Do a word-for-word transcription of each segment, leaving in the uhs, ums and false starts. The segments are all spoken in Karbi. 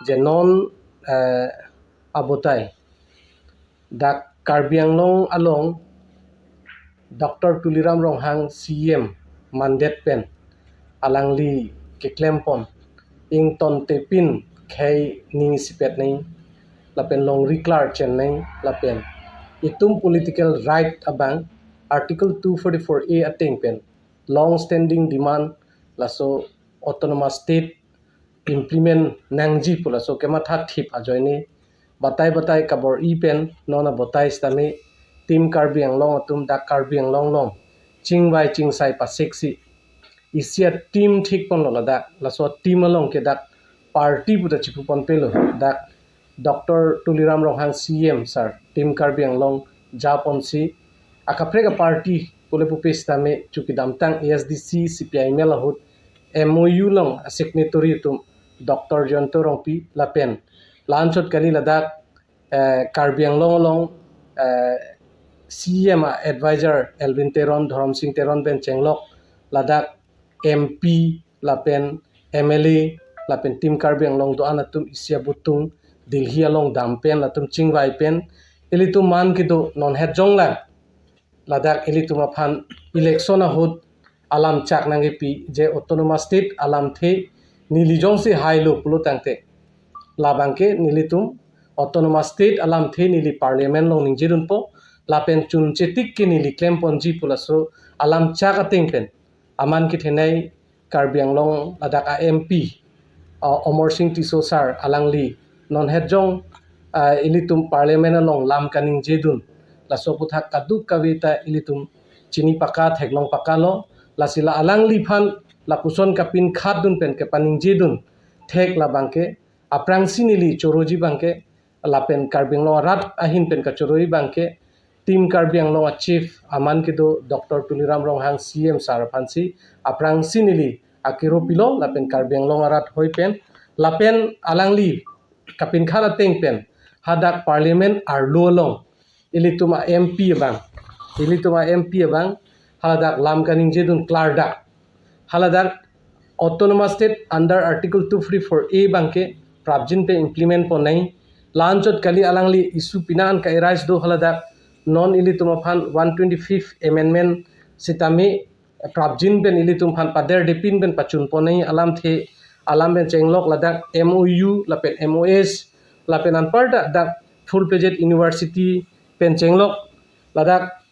Je non, eh, abotai dak Karbi Anglong along Doctor Tuliram Ronghang C E M mandate pen alangli keklempon ingtontepin khei ning isipet nang lapen longri klar chen nang lapen itum political right abang Article two forty-four A ateng pen long standing demand laso autonomous state implement nangji pu laso kematha thip ajoine batai batai kabor-i pen non abotai sitame Team Karbi Anglong atum dak Karbi Anglong along chingvai chingsai paseksi isi a-team thikponlo ladak, laso team along ke dak party puta chipuponpelo, dak Doctor Tuliram Ronghang C E M sir Team Karbi Anglong japonsi akaprek a-party pule pupe sitame chukidamtang A S D C, C P I M L ahut M O U along a-signatory atum Doctor Jayanta Rongpi lapen la-anchot kali ladak, eh, Karbi Anglong along, eh, C E M a-advisor Elwin Teron, Dhorom Sing Teron pen chenglok ladak M P lapen M L A lapen Team Karbi Anglong do-an atum isi abutung Delhi along dam pen latum chingvai pen ilitum man kedo non het jonglang ladak ilitum aphan election ahut alam chak nangkepi je autonomous state alamthe neli jongsi hailo pulo tangte labang ke nelitum autonomous state alamthe neli parliament along ningjedunpo lapen chunchetik ke neli klemponji pu laso alam chak ateng pen aman kethenei Karbi Anglong ladak a-M P, uh, Amarsing Tisso sir alangli non het jong, uh, ilitum parliament along lam kaningjedun laso aputhak kadokave ta ilitum chini paka theklong pakalo, lasi la alangliphan lapuson kapinkhatdun pen kepaningjedun thek labang ke aphrangsi neli choroji abang ke lapen Karbi Anglong arat ahin pen kachoroi abang ke Team Karbi Anglong a-chief aman kedo Doctor Tuliram Ronghang C E M sir aphansi aphrangsi neli akero pilo lapen Karbi Anglong arat hoi pen lapen alangli kapinkhat ateng pen hadak parliament arlo along ilitum a-M P abang, ilitum a-M P abang haladak lam kaningjedun klardak haladak autonomous state under Article two forty-four A abang ke prapjin pen implement ponnai. La-anchot kali alangli issue pina an ka-arise do haladak non ilitum aphan one twenty-fifth amendment sitame prapjin pen ilitum aphan paderdepin pen pachunponnai alamthe alam pen chenglok ladak M O U lapen M O S lapen anparta dak full-fledged university pen chenglok ladak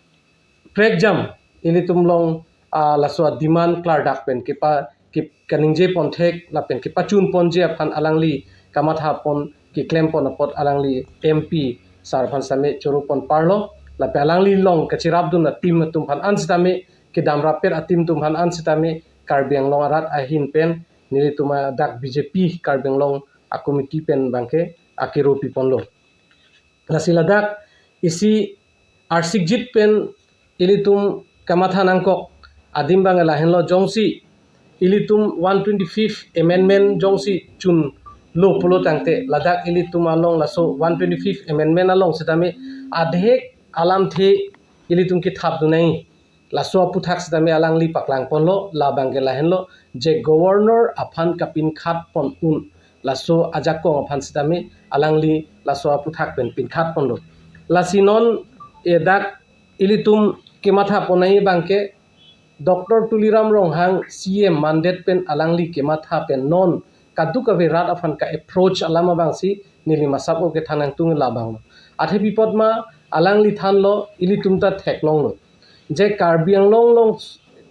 prekjam ilitum along, ah, laso a-demand klardak pen kepa, kep-, kaningje ponthek lapen kepachunponji aphan alangli kamathapon keklempon apot alangli M P sir aphan sitame choropon parlo lapen alangli along kachirapdun a-team atum aphan an sitame kedam rapet a-team atum aphan an sitame Karbi Anglong arat ahin pen nelitum adak B J P Karbi Anglong a-committee pen abang ke akero piponlo. Lasi ladak isi arsikjit pen ilitum kamatha nangkok adim abang lahenlo jongsi ilitum one twenty-fifth amendment jongsi chunlo pulo tangte ladak ilitum along laso one twenty-fifth amendment along sitame adhek alamthe ilitum kethapdun nai. Laso aputhak sitame alangli paklangponlo, labang ke lahenlo, je governor aphan kapinkhatpon un, laso ajakong aphan sitame alangli laso aputhak pen pinkhatponlo. Lasi non edak ilitum kemathaponnai abang ke Doctor Tuliram Ronghang C E M mandate pen alangli kematha pen non kadokave rat aphan ka-approach alam abangsi neli masap o kethan nangtung labanglo. Athe pi apot ma alangli thanlo ilitum ta theklonglo. Je Karbi Anglong along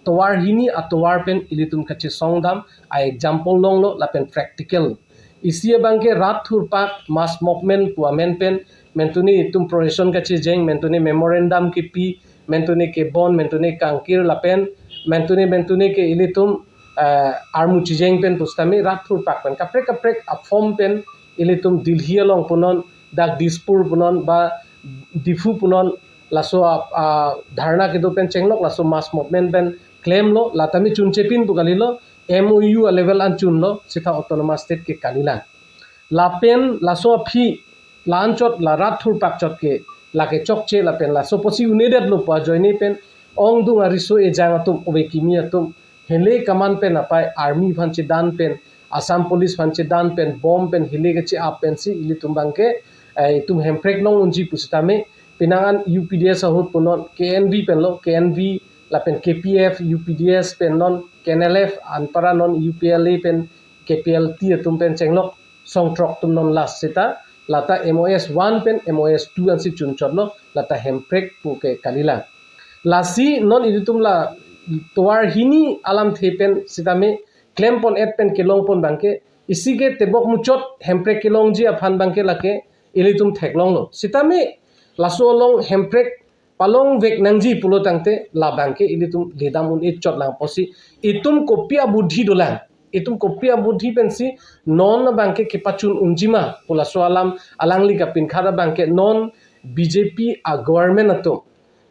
tovar hini atovar pen ilitum kachesongdam a-example longlo lapen practical. Isi abang ke rat thurpak mass movement pu amen pen mentuni itum procession kachejeng, mentuni memorandum kepi, mentuni kebon, mentuni kangkir lapen mentuni mentuni ke ilitum, eh, armu chejeng pen pusitame rat thurpak pen kaprek kaprek a-form pen ilitum Delhi along punon, dak Dispur punon ba Diphu punon laso a, a, dharna kedo pen chenglok laso mass movement pen klemlo, latame chunchepin pu kalilo, M O U a-level an chunlo, seta autonomous state ke kalilang. Lapen laso aphi la-anchot la rat thurpak chot ke lake chokche lapen laso apotsi un'edetlo pu ajoine pen ongdung ariso ejang atum ove kimi atum hele kaman pen apai army aphan chedan pen Assam Police aphan chedan pen, bomb pen, hile kache-ap pensi ilitum abangke, eh, itum Hemprek along unji pusitame, pinangan U P D S ahut punon K N V pen lo, K N V lapen K P F, U P D S pen non, K N L F, anparta non U P L A pen K P L T atum pen chenglok songthrok atum non last seta, lata M O S one pen M O S two ansi chunchotlo, lata Hemprek pu ke kalilang. Lasi non ilitum la tovar hini alamthe pen sitame klempon-et pen kelongpon abangke, isi ke tebok muchot Hemprek kelongji aphan abangke lake ilitum theklonglo. Sitame laso along Hemprek palongvek nangji pulo tangte la abangke ilitum ledam un-e chot lang apotsi, itum kopi abudhi dolang, itum kopi abudhi pensi non abangke kepachun unjima pu laso alam alangli kapinkhat abangke non B J P a government atum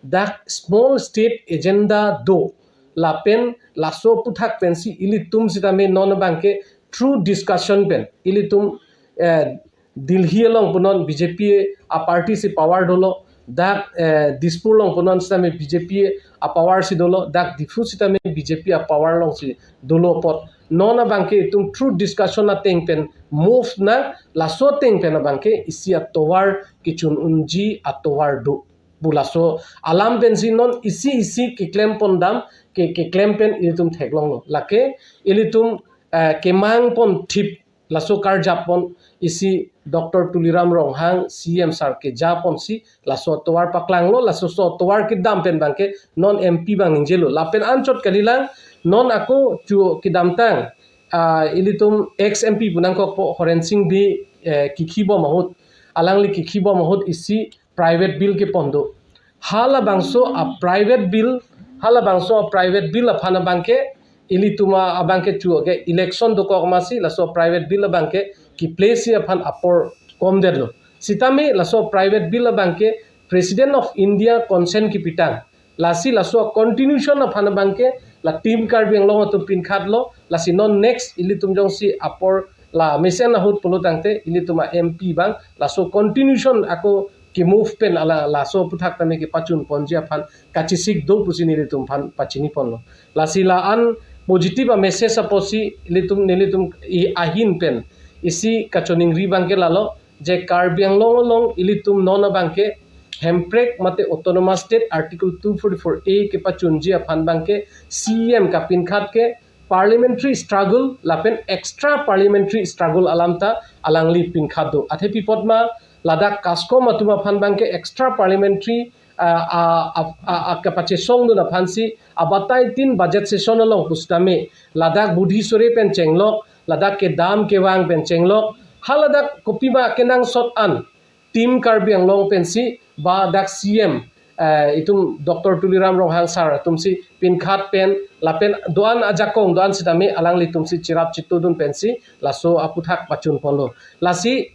dak small state agenda do lapen laso aphuthak pensi ilitum sitame non abangke through discussion pen ilitum, eh, Delhi along punon B J P a party si power dolo, dak, eh, Dispur along punon sitame B J P a power si dolo, dak Diphu sitame B J P a power alongsi dolo apot, non abangke itum through discussion ateng pen move nang, laso ateng pen abangke isi atovar kechun unji atovar do pu laso alam pensi non isi isi keklempon dam, ke, keklem pen ilitum theklonglo. Lake ilitum, eh, kemangpon thip, laso karjap pon isi Doctor Tuliram Ronghang C M sir keja ponsi laso atovar paklanglo, laso so atovar kedam pen abangke non M P abang ningjelo. Lapen anchot kalilang, non ako chu kedamtang, ah, ilitum ex M P pu nangkokpo Horen Sing Bey, eh, kikhi bom ahut, alangli kikhi bom ahut isi private bill kepon do. Halabangso a private bill, halabangso a private bill aphan abangke ilitum abangke chu ke election dokok amatsi laso private bill abangke keplacesi aphan apor komdetlo. Sitame laso private bill abangke President of India consent kepitang. Lasi laso continuation aphan abangke la Team Karbi Anglong atum pinkhatlo, lasi non next ilitum jongsi apor la mesen ahut pulo tangte ilitum a M P abang laso continuation ako kemove pen ala laso aphuthak tame kepachun ponji aphan kachesik do pusi nelitum aphan pachini ponlo. Lasi la-an positive a message apotsi ilitum nelitum i ahin pen isi kachiningri abangke lalo, je Karbi Anglong along ilitum non abangke Hemprek mate Autonomous State Article two forty-four A kepachunji aphan abangke C M kapinkhat ke parliamentary struggle lapen extra parliamentary struggle alam ta alangli pinkhat do. Athe pi apot ma ladak KASCOM atum aphan abangke extra parliamentary, ah, ah, ah, ah, ah, kapachesongdun aphansi abatai tin budget session along pusitame ladak budhi sore pen chenglok, ladak kedam kevang pen chenglok, haladak kopima kenangsot an Team Karbi Anglong pensi ba dak C M, eh, itum Doctor Tuliram Ronghang sir atumsi pinkhat pen lapen do-an ajakong do-an sitame alanglitumsi cherap chetodun pensi laso aphuthak pachun ponlo. Lasi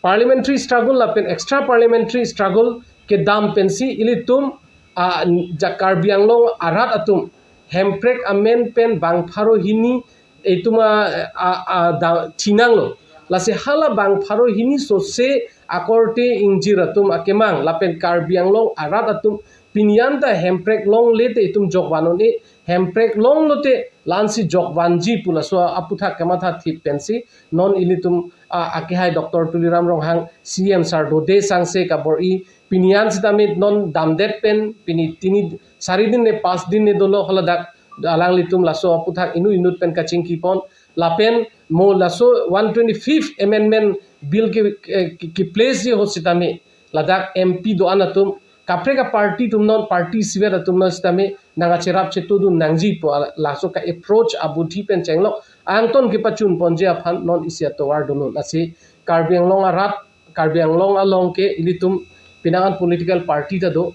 parliamentary struggle lapen extra parliamentary struggle kedam pensi ilitum, ah, ja Karbi Anglong arat atum Hemprek amen pen bang pharo hini itum a, a, a, da, thinanglo. Lasi hala bang pharo hini sose akorte ingjir atum akemang lapen Karbi Anglong arat atum pini an ta Hemprek longle te itum jokvan un-e, Hemprek longlo te la-ansi jokvanji pu laso aphuthak kamatha thip pensi non ilitum, a, akehai Doctor Tuliram Ronghang C M sir dode sangse kabor-i, pini an sitame non damdet pen pini tini sari din ne pas din ne dolo haladak alanglitum laso aphuthak inut inut pen kachingki pon lapen mo laso one twenty-fifth Amendment Bill ke, ke, ke, keplacesi ahut sitame ladak M P do-an atum kaprek a party atum non party isivet atum non sitame nangkacherap chetodun nangji pu ala, laso ka approach abudhi pen chenglok angton kepachun ponji aphan non isi atovar dolo. Lasi Karbi Anglong arat, Karbi Anglong along ke ilitum pinangan political party ta do,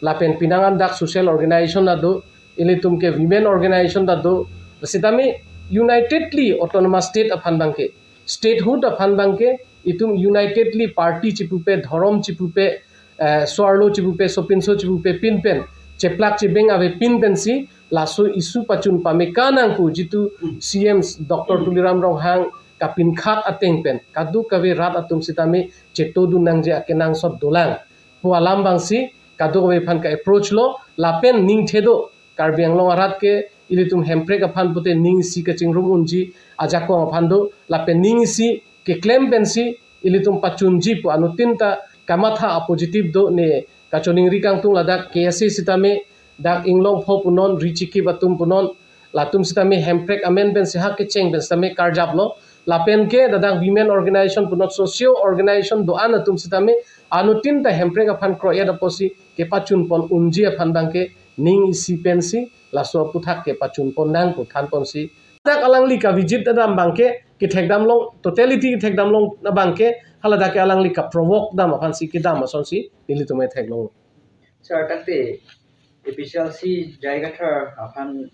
lapen pinangan dak social organization ta do, ilitum ke women organization ta do, sitame unitedly autonomous state aphan abangke, statehood aphan abangke itum unitedly party chipupe, dhorom chipupe, eh, so-arlo chipupe, sopinso chipupe pinpen cheplak chebeng avepin pensi laso issue pachun pame kanang pu jitu C M Doctor Tuliram Ronghang kapinkhat ateng pen kadokave rat atum sitame chetodun nangji akenangsot dolang pu alam abangsi kadokave aphan ka approach lo lapen ningthedo Karbi Anglong arat ke ilitum hemprek aphan pute ning isi kachingrum unji ajakong aphan do, lapen ning isi keklem pensi ilitum pachunji pu anuttin ta kamatha a-positive do ne kachoningri kangtung. Ladak K S A sitame dak Inglongpho punon, Richikip atum punon, latum sitame hemprek amen pensi ha kecheng pen sitame karjaplo. Lapen ke ladak women organization punon, socio organization do-an atum sitame anuttin ta hemprek aphan kro-et apotsi kepachun pon unji aphan abangke ning isi pensi laso aputhak kepachun pon nang pu than ponsi, dak alangli ka-visit adam abangke kethekdam long, totality kethekdam long abangke haladak ke alangli ka-provoke dam aphansi kedam asonsi nelitum theklong. Sir, tak te A P H L C J I Kathar aphan,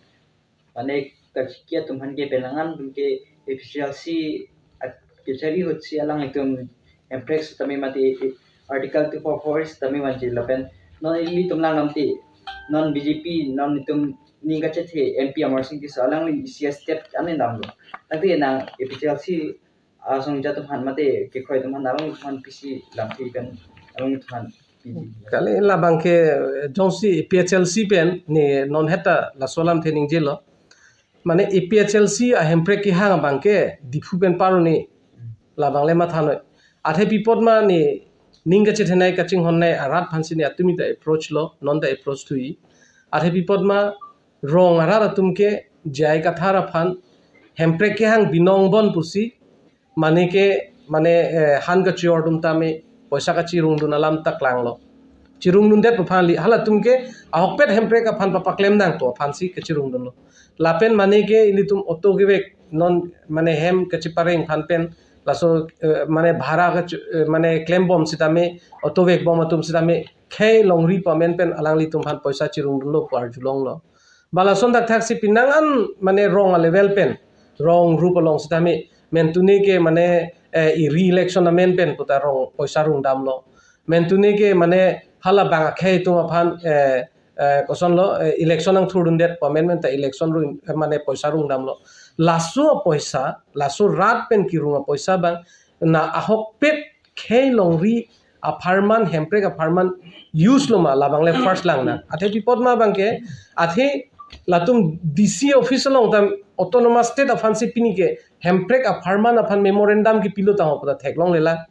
mane, kachiki atum aphan ke penang an atum ke A P H L C at kachari ahutsi alanglitum hemprek sitame mate Article two four four sitame vanji lapen non ilitum lang namte non B J P non itum ning kachethe M P Amarsing Tisso alangli isi a-step ane namlo. Tak te nang A P H L C asong ja atum aphan mate kekroi atum aphan alangtum aphan pisi lamthe pen alangtum aphan piji. Kali labangke jongsi A P H L C pen ne non heta laso lamthe ningjelo. Mane A P H L C ahemprek kehang abangke Diphu pen paroni, labang le mathanoi. Athe pi apot ma ne ning kachethenei kachinghonnei arat aphansi ne atumi ta approach lo, non ta approach thui. Athe pi apot ma rong arat atum ke J I Kathar aphan hemprek kehang binong bon pusi, mane ke, mane, eh, han kachior atum tame poisa kachirungdun alam ta klanglo. Chirungdundet pu aphanle halatum ke ahokpet hemprek aphan papaklem nangpo aphansi kachirungdunlo. Lapen mane ke ilitum auto kevek non mane hem kachipareng aphan pen laso, eh, mane bhara kachi-, eh, mane klembom sitame auto vekbom atum sitame khei longri pu amen pen alanglitum aphan poisa chirungdunlo pu arjulonglo. Ba lason thakthaksi penang an mane rong a-level pen, rong rup along sitame, mentune ke mane, eh, i re-election amen pen puta rong poisa rungdamlo. Mentune ke mane halabang akhei atum aphan, eh, eh, kosonlo, eh, election nangthurdundet pu amen pen ta election rung, eh, mane poisa rungdamlo. Laso poisa, laso rat pen kirung apoisa abang, na ahokpet khei longri apharman, hemprek apharman use lo ma, labang le first lang na. Athe pi apot ma abangke, athe latum D C office along tam autonomous state aphansi pini ke hemprek apharman aphan memorandum kepilo tangho pu ta theklonglelang.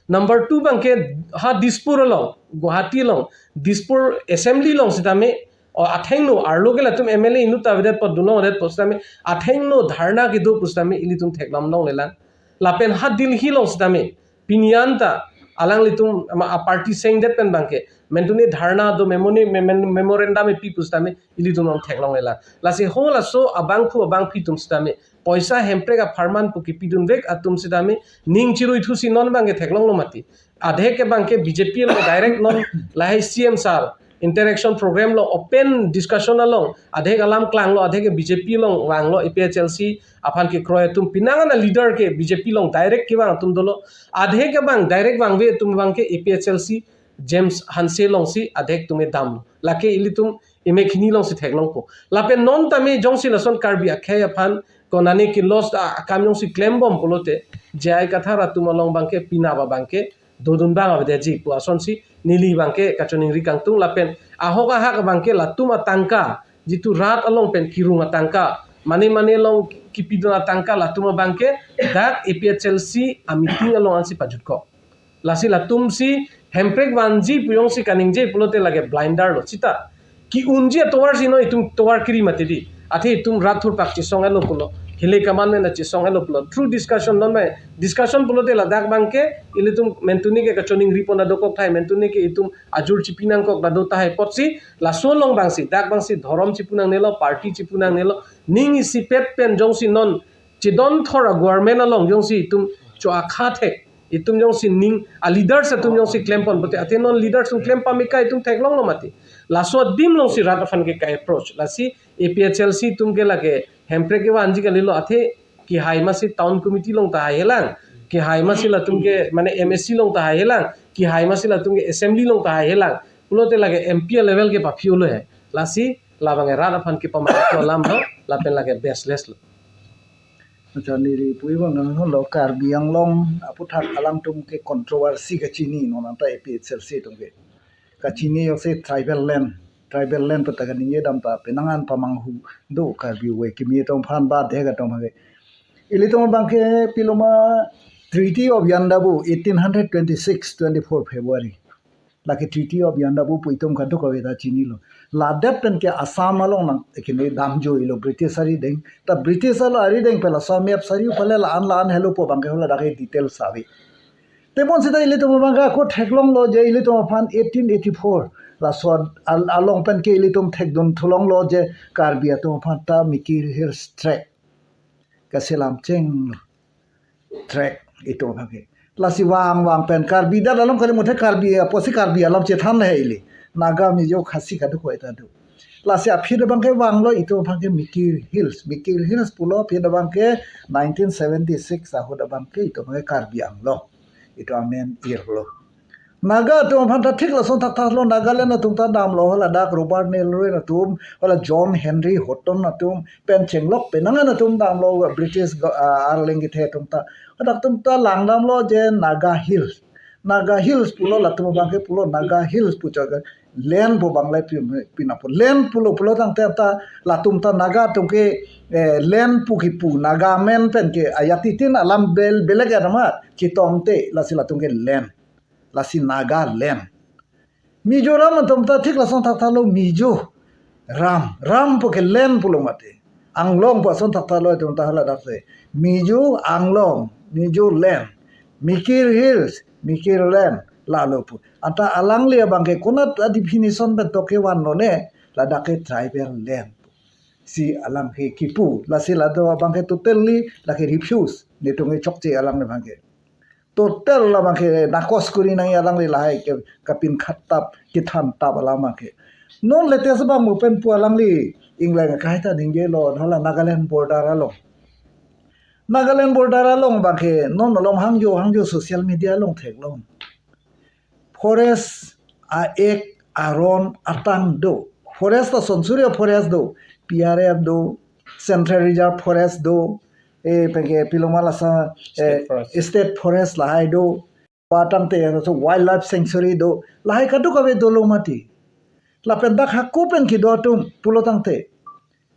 Number two abangke ha Dispur along, Guwahati along, Dispur assembly along sitame, o athengno arlo ke latum M L A inut ta avedet pu dunlongdet pu sitame, athengno dharna kedo pu sitame ilitum theklong longlelang. Lapen ha Delhi along sitame, pini an ta alanglitum ama a-party sengdet pen abangke mentune dharna do, memoni-, mem-, mem-, memorandum epi pu sitame ilitum along theklonglelang. Lasi ho laso abangphu abangphi atum sitame poisa hemprek apharman pu kepidunvek atum sitame ning chirui thusi non abangke theklonglo mati. Adhek ke abangke B J P along direct non lahai C M sir interaction program along open discussion along adhek alam klanglo, adhek ke B J P along vanglo, A P H L C aphan kekroi atum penang an a-leader ke B J P along direct kevang atum dolo, adhek ke abang direct vangve atum abangke A P H L C James Hanse alongsi adhek atum edam. Lake ilitum emek hini alongsi theklongpo. Lapen non tame jongsi lason Karbi akhei aphan konane ke loss a-, akam jongsi klembom pulote, J I Kathar atum along abangke penap abangke dodun abang avedetji pu asonsi neli abangke kachoningri kangtung. Lapen ahok ahak abangke latum atangka, jitu rat along pen kirung atangka, mane mane along kepidun atangka, latum abangke dak A P H L C a-meeting along ansi pajutkok. Lasi latumsi hemprek vanji pu jongsi kaningje pulote lake blinder lo sita. Ke-unji atovar si non itum tovar kiri mati di. Athe itum rat thurpak chesong-etlo pulo, hile kaman mena chesong-etlo pulo. Through discussion non mai. Discussion pulote ladak abangke ilitum mentune ke kachoningri pon adokok thai, mentune ke itum ajur chipi nangkok ta do tahai apotsi, laso along abangsi, dak abangsi dhorom chipu nangnelo, party chipu nangnelo, ning isipet pen jongsi non chedon thor a-government along jongsi itum cho-akha thek, itum jongsi ning a-leaders atum jongsi klem pon pulote, athe non leaders atum klem pame ka itum theklonglo mati. Laso adim alongsi rat aphan ke ka-approach. Lasi A P H L C atum ke lake hemprek kevanji kalilo, athe kehai masi town committee along ta haihelang, kehai masi latum ke mane M A C along ta haihelang, kehai masi latum ke assembly along ta haihelang. Pulote lake M P a-level ke paphiolo he. Lasi labang erat aphan kepamanglo alam lo, lapen lake baseless lo. Acha, neli pu-i abang nang lo Karbi Anglong aputhak alangtum ke controversy kachini non anta A P H L C atum ke. Kachini jongsi tribal land tribal land pu ta kaningje dam ta penang an pamanghu do Karbi ove kimi atum aphan ba dek atum aphan ke. Ilitum abang ke piloma Treaty of Yandabo eighteen hundred twenty-six, twenty-four February. Lake Treaty of Yandabo pu itum kadokave ta chinilo. Ladak pen ke Assam along nang kini damjo ilo British arideng. Ta British alo arideng pen laso map sari upale la-an la-an helo pu abang ke hala dak ke detail sabi. Tebon seta ilitum abang ke ako theklonglo je ilitum aphan eighteen eighty-four laso al-, along pen ke ilitum thekdun thulonglo je Karbi atum aphan ta Mikir Hills Tract kaselam cheng tract itum aphan ke. Lasi vang vang pen Karbi dak along kali muthe Karbi apotsi Karbi alam chethan le ili. Naga Mizo Khasi kadokave ta do. Lasi aphi abang ke vanglo itum aphan ke Mikir Hills. Mikir Hills pulo aphi abang ke nineteen seventy-six ahut abang ke itum aphan ke Karbi Anglong. Itum amen irlo. Naga atum aphan ta thik lason thakthak lo, Nagaland atum ta damlo hala dak Robert Naylor atum, hala John Henry Houghton atum, pen chenglok penang an atum damlo British go-, ah, arleng kethe atum ta. Hadak atum ta lang damlo je Naga Hills. Naga Hills pulo latum abang ke pulo Naga Hills pu chok land pu abang le pi-, pinapo. Land pulo pulo tangte ta latum ta Naga atum ke, eh, land pu kipu Naga men pen ke ayat itin alam bel belek ya damat chetongte lasi latum ke land. Lasi Nagaland. Mizoram atum ta thik lason thakthak lo Mizo. Ram. Ram pu ke land pulo mati. Anglong pu ason thakthak lo itum ta hala dak se. Mizo Anglong. Mizo land. Mikir Hills. Mikir land. Lalo pu. Anta alangli abang ke konat a definition pen to kevanlo ne. Ladak ke tribal land. Si alang ke kipu. Lasi ladak abang ke totally lake refuse. Netum ke chokche alang abang ke. Total labang ke nakos kuri nang alangli lahai ke kapin khat tap kethan tap alam ke. Non latest abang mo pen pu alangli England kahai ta ningjelo hala Nagaland border along. Nagaland border along abang ke non along hangjo hangjo social media along theklong. Forest a-act aron atang do. Forest ta son suri forest do. P R F do. Central Reserve Forest do. E pen ke piloma lasa, eh, State Forest. State Forest lahai do. Patang te so wildlife sanctuary do. Lahai kadokave dolo mati. Lapen dak hako pen kedo atum pulo tangte.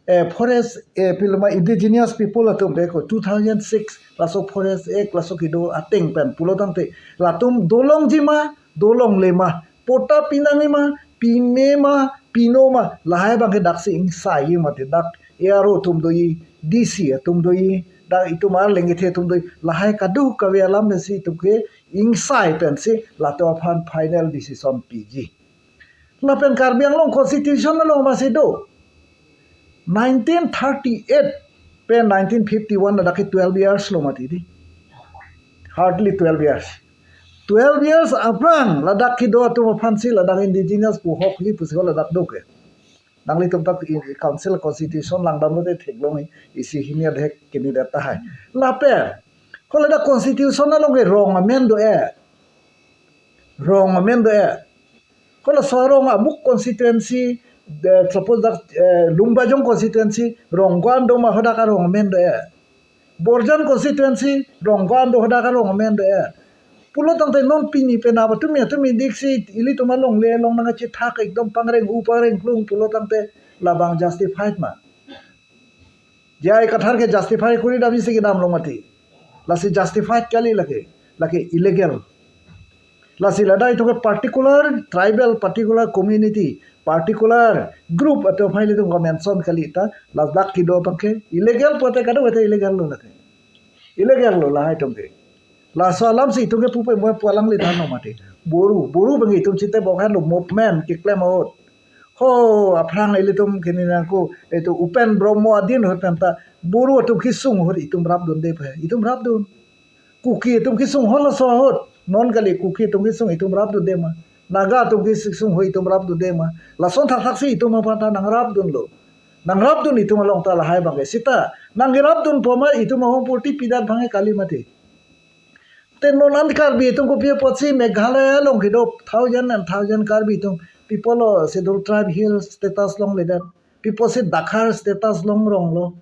Eh, forest, eh, piloma indigenous people atum beko two thousand six laso Forest Act laso kedo ateng pen pulo tangte. Latum dolongji ma, dolongle ma, pota pinangji ma, pime ma, pino ma, lahai abang ke daksi ingsai mati dak A R O atum do-i, D C atum do-i, dak itum arleng kethe atum do-i, lahai kadokave alam si itum ke ingsai pensi latum aphan final decision piji. Lapen Karbi Anglong Constitution along masi do. Nineteen thirty-eight pen nineteen fifty-one ladak ke twelve years lo mati di. Hardly twelve years. Twelve years aphrang ladak kedo atum aphansi ladak indigenous pu hokli pusi ladak do ke. Nanglitum ta i-, council constitution langdamlote theklong isi hini adhek kini data hai. Lapen ko ladak constitution along ke rong amen do-e. Rong amen do-e. Ko laso arong amuk constituency, de, suppose dak, eh, Lumbajong constituency, rong ko-an do ma hadak arong amen do-e. Borjan constituency, rong ko-an do hadak arong amen do-e. Pulo tangte non pini penap atum ya atum diksi ilitum alongle along nangkachethak ekdom pangreng-u pangrengklung pulo tangte labang justified ma? J I Kathar ke justify kuri damji si kedam long mati. Lasi justified kali lake, lake illegal. Lasi ladak itum ke particular tribal, particular community, particular group atum aphan ilitum ke mention kali ta, ladak kedo abang ke illegal pulote kadokave ta illegal lo lake. Illegal lo lahai atum ke. Laso alam si itum ke pupe mo pu alangli than lo mati. Boru, Boru abang itum chite bokhan lo movement keklem ahut. Ho, aphrang ilitum kini nangko, itum Upen Brahmo adin ahut pen ta, Boru atum kesung ahut itum rapdunde pe, itum rapdun. Kuki atum kesung ho laso ahut, non kali Kuki atum kesung itum rapdunde ma. Naga atum kesung ho itum rapdunde ma. Lason thakthak si itum aphan ta nangrapdunlo. Nangrapdun itum along ta lahai abang ke. Seta, nangrapdunpo ma itum ahormu purti pidat abang ke kali mati. Te non an Karbi atum kopi apotsi Meghalaya along kedo thousand and thousand Karbi atum, pi pulo Scheduled Tribe Hill status longledet, pi pusi Dkhar status longrong lo.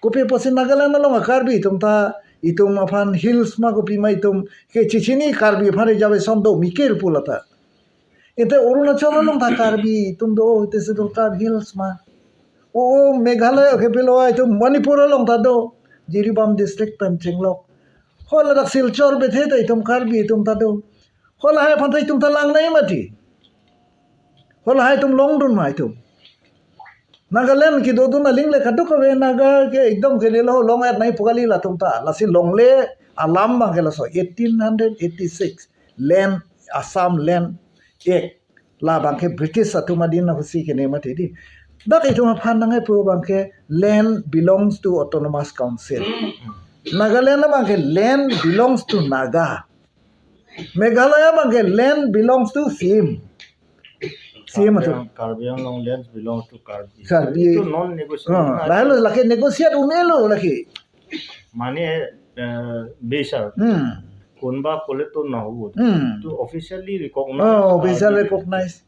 Kopi apotsi Nagaland along a-Karbi atum ta itum aphan hills ma kopi ma itum ke chichini Karbi aphan reservation do Mikir pulo ta. Ite Arunachal along ta Karbi atum do, ite si do Tribal Hills ma. O, o, Meghalaya ke pilo itum Manipur along ta do. Jiribam district pen chenglok. Hala dak Silchar bethe ta itum Karbi atum ta do. Hala hai aphan ta itum ta lang nangji mati. Hala hai atum longdun ma itum. Nagaland kedodun aling le kadokave Naga ke ekdom ke lelo long-et nangji pu kali latum ta. Lasi longle alam abang ke laso eighteen hundred eighty-six Land, Assam Land Act. La abang ke British atum adin aphusi kene mati di. Dak itum aphan nangkepu abang ke land belongs to Autonomous Council. Nagaland abang ke land belongs to Naga. Meghalaya abang ke land belongs to C M. C M atum. Karbi Ang-, Karbi Anglong lands belong to Karbi. Karbi. Itu non-negotiable. Ah, lalu lake negotiate un-elo lake. Mane, eh, besar. Hmm. Kunba kole to nahu. Hmm. Itu officially recognize. Oh, officially Karbi. Recognize.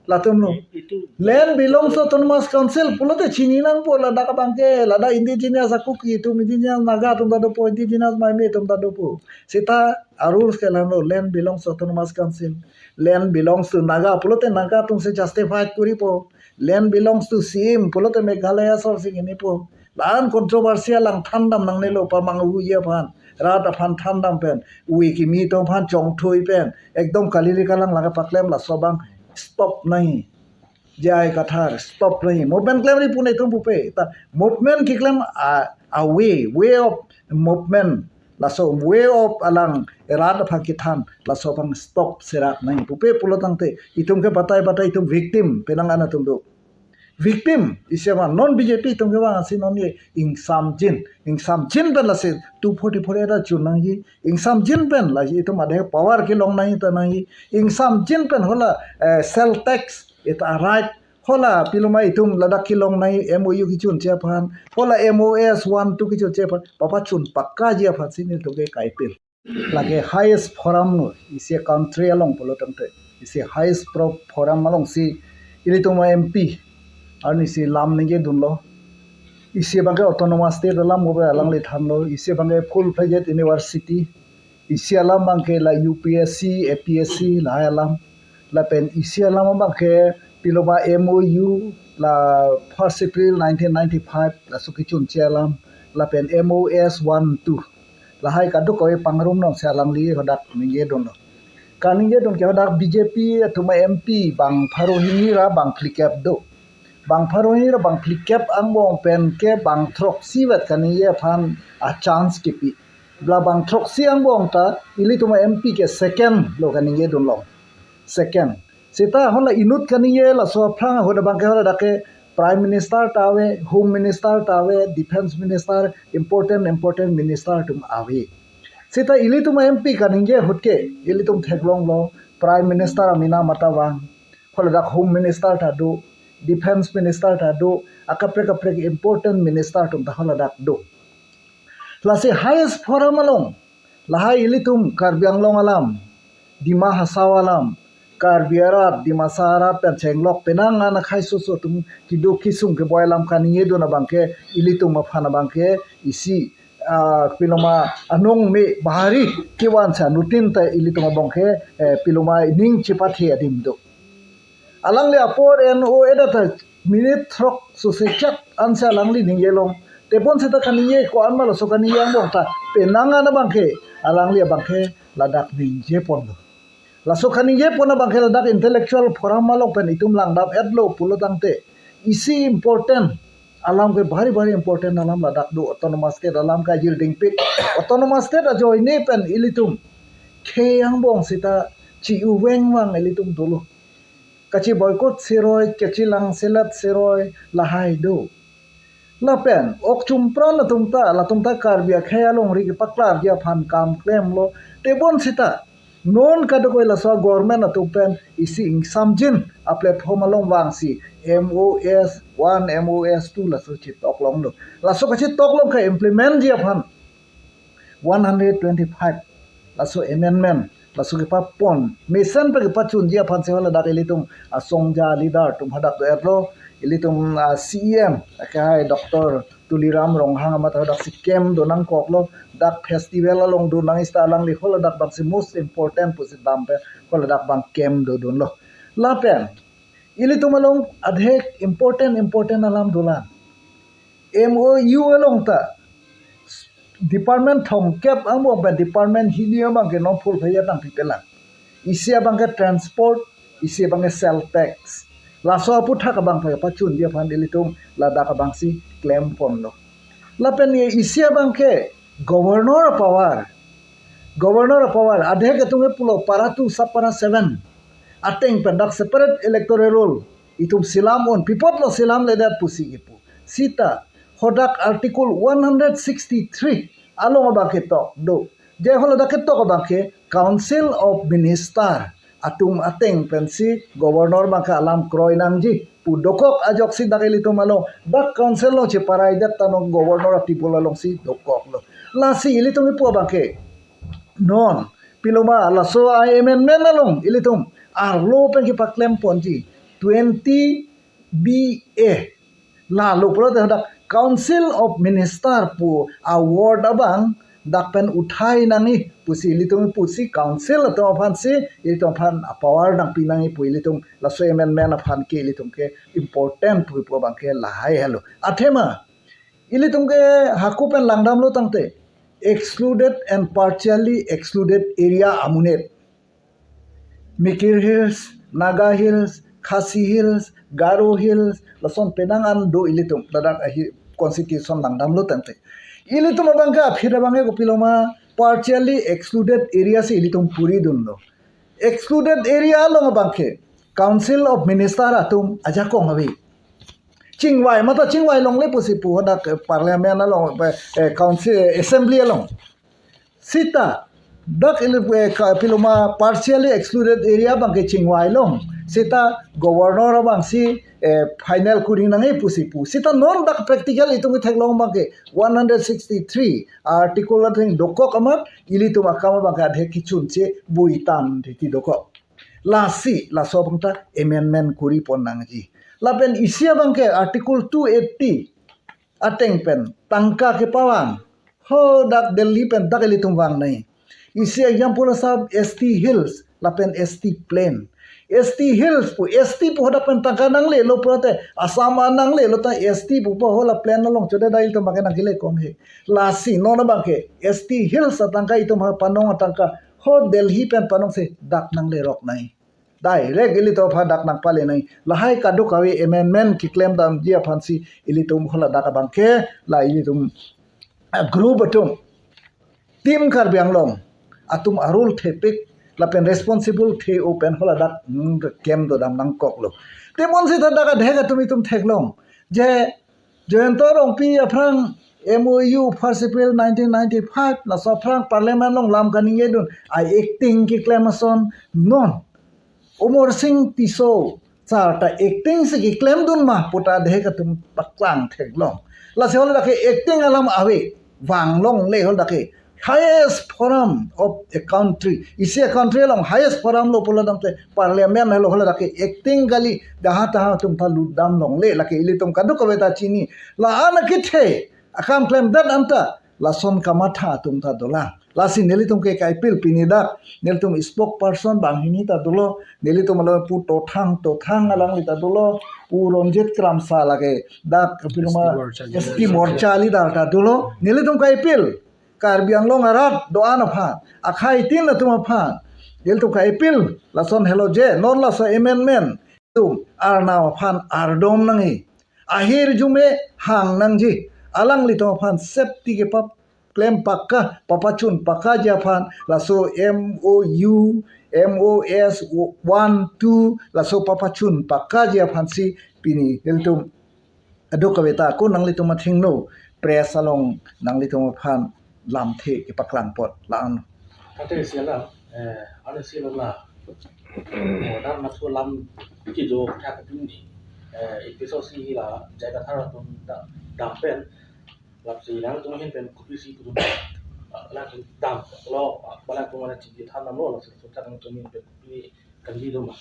Latum lo. I-, itu land belongs to Autonomous Council pulote chini nangpo ladak abang ke, ladak indigenous Kuki atum, indigenous Naga atum ta dopo, indigenous Meitei atum ta dopo. Seta a-rules ke lahenlo, land belongs to Autonomous Council. Land belongs to Naga pulote Naga atum si justify koripo. Land belongs to C M pulote Meghalaya asor si kinipo. La-an controversy alang thandam nangnelo pamanghuji aphan. Rat aphan thandam pen. Ove kimi atum aphan chongthui pen. Ekdom kalili kalang lake paklem laso abang stop nangji. J I Kathar stop nangji. Movement klemri pu nelitum pupe. Ta movement keklem a, a way, way of movement. Laso way of alang rat aphan kethan. Laso abang stop serak nangji pupe pulo tangte. Itum ke batai batai itum victim penang an atum do. Victim, isi ma non B J P atum kevang asi non ye ingsamjin. Ingsamjin pen lasi two forty-four A ta chun nangji. Ingsamjin pen lasi itum adhe power kelong nangji ta nangji. Ingsamjin pen hala, eh, sales tax ita right. Hala piloma itum ladak kelong nangji M O U kechunche aphan. Hala M O S one two kechunche aphan. Papa chun pakkaji aphan si nelitum ke kaipil. Lake highest forum lo, isi country along pulo tangte, isi highest pro-, forum alongsi ilitum a-M P arni si lam ningjedunlo. Isi abangke autonomous state alam, kobe alangli thanlo. Isi abangke full-fledged university. Isi alam abangke la U P S C, A P S C, lahai alam. Lapen isi alam abangke piloma M O U la first April nineteen ninety-five, laso kechunche alam. Lapen M O S one two. Lahai kadokave pangrum nangsi alangli hadak ningjedunlo. Kaningjedun ke hadak B J P atum a-M P bang pharo hini ra bang phlikep do. Bang pharo hini ra bang phlikep angbong pen ke bang throksi vet kaningje aphan a-chance kipi. La bang throksi angbong ta ilitum a-M P ke second lo kaningjedunlong. Second. Seta hala inut kaningje laso aphrang ahut abangke hala dak ke Prime Minister ta ave, Home Minister ta ave, Defence Minister, important, important minister atum ave. Seta ilitum a-M P kaningje ahut ke, ilitum theklonglo, Prime Minister amena mata vang, hala dak Home Minister ta do, Defence Minister ta do, akaprek kaprek important minister atum ta hala dak do. Lasi highest forum along, lahai ilitum Karbi Anglong alam, Dima Hasao alam, Karbi arat, Dimasa arat pen chenglok penang an akhai soso atum keduk kesung keboi alam kaningjedun abangke, ilitum aphan abangke isi, ah, piloma anong me bahari kevan sa nutin ta ilitum abangke, eh, piloma ning chepathe adim do. Alangli apor N O A data minute throk sose chat ansi alangli ningjelong. Tebon seta kaningje ko-an ma laso kaningje angbong ta penang an abangke alangli abangke ladak ningjeponlo. Laso kaningje pon abangke ladak intellectual forum along pen itum langdam-etlo pulo tangte isi important alam ke bhari bhari important alam ladak do, autonomous state alam kajil dingpik. Autonomous state ajoine pen ilitum khei angbong seta chi-uveng vang ilitum dolo. Kachi boycott siroi, kachi lang selet siroi, lahai do. Lapen, ok chumpran atum ta, latum ta Karbi akhei alongri kepaklarji aphan kam klemlo. Tebon seta, non kadokave laso government atum pen isi ingsamjin a-platform along vangsi M O S one, M O S two laso chitoklonglo. Laso kachitoklong ke implement ji aphan one hundred twenty-five laso amendment, laso kepapon, mesen pe kepachunji aphan si hala dak ilitum asongja leader atum hadak do-etlo, ilitum a-C E M, akehai Doctor Tuliram Ronghang amat hadak si camp do nangkoklo, dak festival along do nang ista alangli hala dak bang si most important pusi dam pen hala dak bang camp dodunlo. Lapen ilitum along adhek important important alam dolang. M O U along ta department thomkep angbong pen department hini abang ke non phul phaya tang pipelang. Isi abang ke transport, isi abang ke sales tax. Laso aputhak abang ke pachunji aphan ilitum ladak abangsi klemponlo. Lapen ye isi abang ke governor power. Governor power. Adhek atum ke pulo para two sub para seven ateng pen dak separate electoral roll itum selam un, pi apotlo selamledet pusi kipu. Sita hadak Article one hundred sixty-three along abang ketok do. Je haladak ketok abang ke Council of Minister atum ateng pensi governor abang ke alam kroi nangji pu dokok ajoksi dak ilitum along dak council along cheparaidet ta non governor atibul alongsi dokoklo. Lasi ilitum ipu abang ke non piloma laso amendment along ilitum arlo pen kepaklemponji twenty B A. Lalo pulote hadak Council of Minister pu award abang dak pen uthai nangji pusi ilitum pusi council atum aphansi ilitum aphan power nangpi nangji pu ilitum laso amendment aphan ke ilitum ke important pu pu abang ke lahai helo. Athema ilitum ke hako pen langdamlo tangte excluded and partially excluded area amonit Mikir Hills, Naga Hills, Khasi Hills, Garo Hills, lason penang an do ilitum ladak ahi constitution langdamlo tangte. Ilitum abang ke aphit abang ke kopiloma partially excluded area si ilitum puri dunlo. Excluded area along abang ke Council of Minister atum ajakong ave. Chingvai mata chingvai longle pusi pu hadak, eh, parliament along, eh, eh, council, eh, assembly along. Sita dak ili, eh, ka-, piloma partially excluded area abang ke chingvai long. Sita governor abangsi, eh, final kuri nangji pusi pu. Sita non dak practical itum theklong abang ke one hundred sixty-three article atheng dokok amat ilitum akam abang ke adhe kichun che buitan titi dokok. Lasi laso abang ta amendment kuripon nangji. Lapen isi abang ke article two eighty ateng pen tangka kepavang. Ho dak Delhi pen dak ilitum vang nangji. Isi example asap S T Hills lapen S T Plain. S T Hills pu, S T pu hadak pen tangka nanglelo pulote Assam an nanglelo ta S T pu pu ho la plain along chode dai ilitum abang ke nangkele kom he. Lasi non abang ke S T Hills atangka itum ha panong atangka ho Delhi pen panong si dak nanglerok nangji. Direct ilitum aphan dak nangpale nangji. Lahai kadokave amendment keklem damji aphansi ilitum haladak abang ke la ilitum, ah, group atum Team Karbi Anglong atum arul thepik lapen responsible the-o pen haladak, hmm, kem dodam nangkoklo. Temonsi ta dak adhek atum itum theklong je Jayanta Rongpi aphrang M O U first April nineteen ninety-five laso aphrang parliament along lam kaningje dun a acting keklem ason non Amarsing Tisso sar ta acting si keklem dun ma pu ta adhek atum paklang theklong. Lasi haladak ke acting alam ave, vang longle haladak ke highest forum of a country. Isi a country along highest forum lo pulo tangte parliament lo haladak ke acting kali, jaha taha atum ta lutdam longle, lake ilitum kadokave ta chini. La-an akethe akam klemdet anta lason kamatha atum ta dolang. Lasi nelitum ke ka-appeal pini dak, nelitum spokesperson banghini ta dolo, nelitum alo Pu Tothang, Tothang alangli ta dolo, Pu Ronjit Kramsa lake dak piloma S T Morcha, S T Morcha leader ta dolo, nelitum ka-appeal Karbi Anglong arat do-an aphan, akhai tin atum aphan, nelitum ka-appeal lason helo je non laso amendment tum arnam aphan ardom nangji, ahirjume hang nangji, alanglitum aphan safety kepap klem pakka, papachun pakkaji aphan laso M O U, M O S one two laso papachun pakkaji aphansi pini nelitum aduk kaveta ko nanglitum athengno press along nanglitum aphan lamthe kepaklang apot la-an. Kate siala, eh, ano silo la. Oh, dan masu lam kijo thak tum ni. Eh, episode si la jaga thar tum da dampen. Lapsi nangtum ahin pen kopisi tum. Nangtum damlo, bala tum mana chiji than damlo, lapsi tum nangtum ahin pen kopi kandi doma.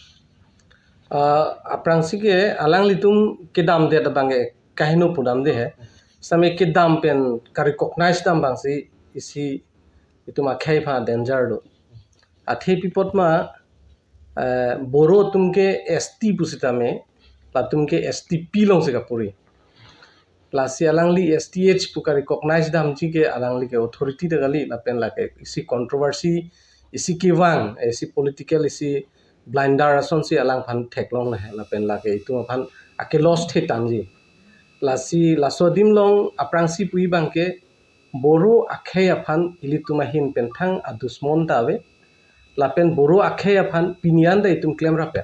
Ah, aphrangsi ke alanglitum kedamdet abang ke kaheno pudamde he. Same kedam pen ka-recognize dam abangsi isi itum akhei aphan danger do. Athe pi apot ma eh, Boro atum ke S T pusitame, latum ke S T P alongsi kapuri. Lasi alangli S T H pu ka-recognize damji ke alangli ke authority ta kali, lapen lake isi controversy, isi kevang, isi political, isi blunder asonsi alangphan theklong lahe, lapen lake itum aphan ake loss the tangji. Lasi laso adim along aphrangsi pu-i abangke Boro akhei aphan ilitum ahin pen thang adusmon ta ave. Lapen Boro akhei aphan pini an ta itum klemrap ya.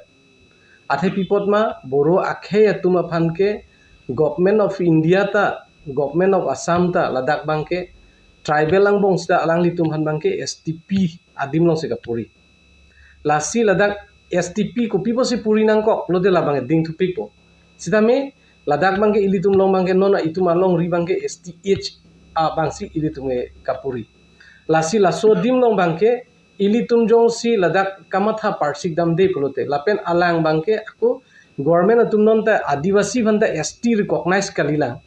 Athe pi apot ma Boro akhei atum aphan ke Government of India ta, Government of Assam ta, ladak abangke tribal angbong sita alanglitum aphan abangke S T P adim alongsi kapuri. Lasi ladak S T P kopi pusi puri nangkok pulote labang ding thupikpo. Sitame ladak abangke ilitum along abangke non itum alongri abangke S T H abangsi ilitum ke kapuri. Lasi laso adim along abangke ilitum jongsi ladak kamatha parsik damde pulote, lapen alang abangke ako government atum non ta Adivasi aphan ta S T recognize kalilang.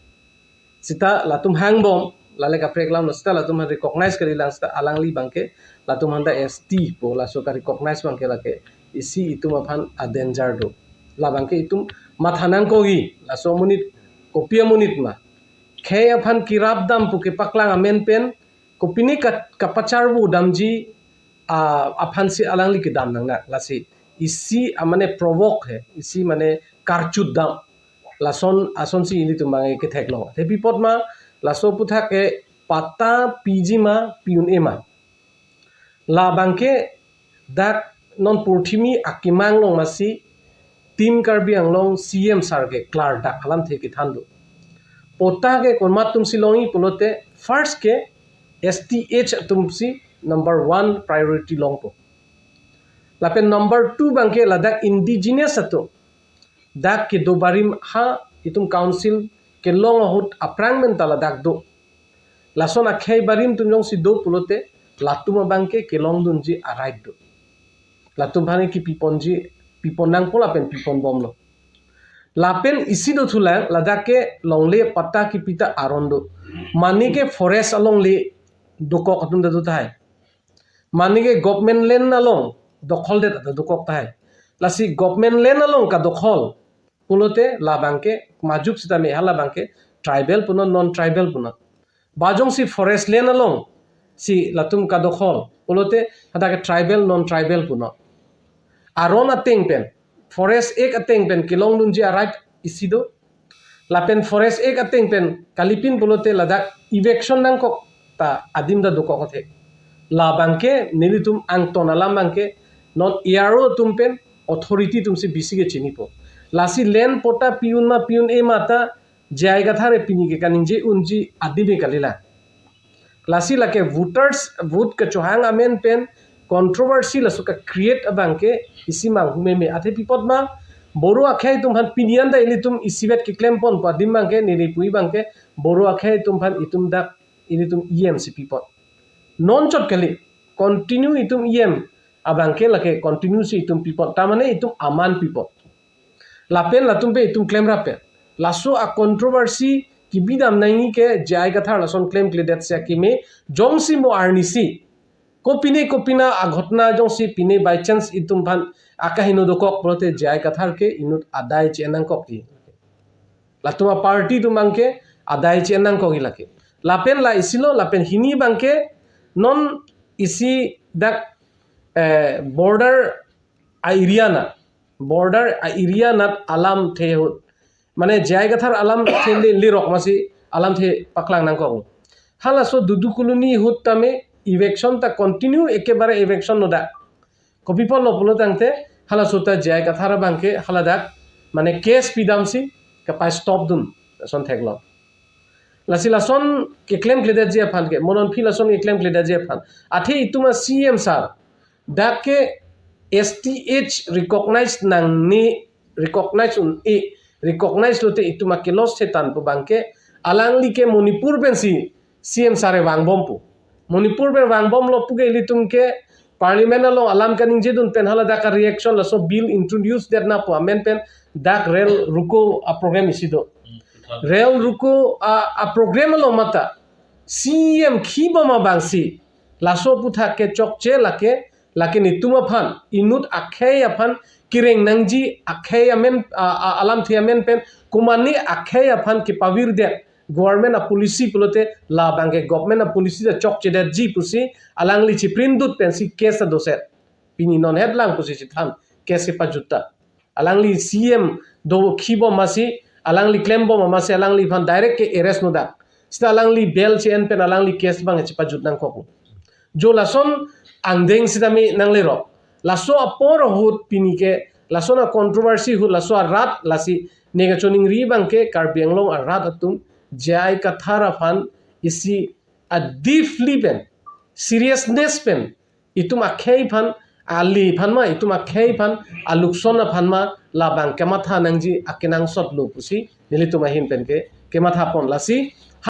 Sita latum hangbom, lale kaprek alam lo, sita latum aphan recognize kalilang, sita alangli abangke latum aphan ta S T pu laso ka-recognize abangke lake isi itum aphan a-danger do. La abangke itum matha nangkokji, laso amonit kopi amonit ma. Khei aphan kerap dam pu kepaklang amen pen, kopine ka-, kapacharvo damji, ah, aphansi alangli kedam nangnak, lasi isi, ah, mane provoke he, isi mane karchut dam. Lason, asonsi ilitum abangke ketheklong. Athe pi apot ma, laso aputhak ke patta piji ma, pi-un-e ma. La abangke dak non purthimi akemang along masi Team Karbi Anglong C M sir ke klardak alamthe kethan do. Patta ke komat atumsi longji pulote first ke S T H atumsi number one priority longpo. Lapen number two abangke ladak indigenous atum, dak kedo barim ha itum council kelong ahut aphrang pen ta ladak do. Lason akhei barim atum jongsi do pulote latum abangke kelongdunji a-right do. Latum aphan ke piponji, pipon nangpo lapen piponbomlo. Lapen isi dothulang, ladak ke longle patta kepi ta aron do. Mane ke forest alongle dokok atum ta do tahai. Mane ke government land along dokholdet ta dokok tahai. Lasi government land along kadokhol pulote la abangke majok sitame hala abangke tribal punon, non-tribal punon. Ba jongsi forest land alongsi latum kadokhol pulote hadak ke tribal, non-tribal punon. Aron ateng pen, Forest Act ateng pen kelongdunji a-right isi do. Lapen Forest Act ateng pen kalipin pulote ladak eviction nangkok ta adim ta dokok athe. La abangke nelitum angton alam abangke non A R O atum pen authority atumsi bisi ke chinipo. Lasi land patta pi-un ma pi-un-e ma ta J I Kathar pini ke kaningje unji adim ke kalilang. Lasi lake voters vote kachohang amen pen controversy laso ka-create abangke isi manghumeme. Athe pi apot ma Boro akhei atum aphan pini an ta ilitum isivet keklemponpo adim abangke neli pu-i abangke Boro akhei atum aphan itum dak ilitum E M si pipon. Non chot kali, continue itum E M abangke lake continue si itum pipon. Ta mane itum aman pipon. Lapen latum pen itum klemrap pen. Laso a-controversy kebi dam nangji ke J I Kathar lason klemkledet si akeme, jongsi mo arnisi kopine kopine aghotona jongsi pine by chance itum aphan akaheno dokok pulote J I Kathar ke inut adai che-en nangkokji. Latum a-party atum abangke adai che-en nangkokji lake. Lapen la isi lo, lapen hini abangke non isi dak, eh, border a-area anat, border a-area anat alamthe ahut, mane J I Kathar alamthe le, lerok masi alamthe paklang nangkok. Halaso Dudu Colony ahut tame eviction ta continue, ekebare eviction no dak. Kopi apotlo pulo tangte halaso ta J I Kathar abangke haladak mane case pidamsi kapa-stop dun, lason theklong. Lasi lason keklemkledetji aphan ke, mo non aphi lason keklemkledetji aphan, athe itum a-C M sir dak ke S T H recognize nangne, recognize un-e, recognize lote itum ake loss the tangpo abangke, alangli ke Manipur pensi C M sir vangbompo. Manipur pen vangbomlo puke ilitum ke parliament along alam kaningjedun pen haladak a-reaction, laso bill introduce det napo amen pen dak Rel Ruko a-program isi do. Rel Ruko a, a-program along mata C M khibom abangsi laso aputhak ke chokche lake Lake netum aphan, inut akhei aphan kereng nangji akhei amen, a, a, alamthe amen pen, komatne akhei aphan kepavirdet government a-policy pulote labangke government a-policy ta chokchedetji pusi alangli chiprindut pensi case ta doset. Pini non het lang pusi chithan case kepajut ta. Alangli C M dovekji bom amatsi, alangli klem bom amatsi, alangliphan direct ke arrest nodak. Seta alangli bail si en pen alangli case abang chepajut nangkok. Jo lason angdeng sitame nanglerok. Laso apor ahut pini ke, lason a-controversy ahut, laso arat lasi ne kachiningri abangke Karbi Anglong arat atum J I Kathar aphan isi a-deeply pen, seriousness pen, itum akhei aphan, ali aphan ma, itum akhei aphan, alukson aphan ma, labang kematha nangji akenangsot lo pusi, nelitum ahin pen ke, kematha pon lasi,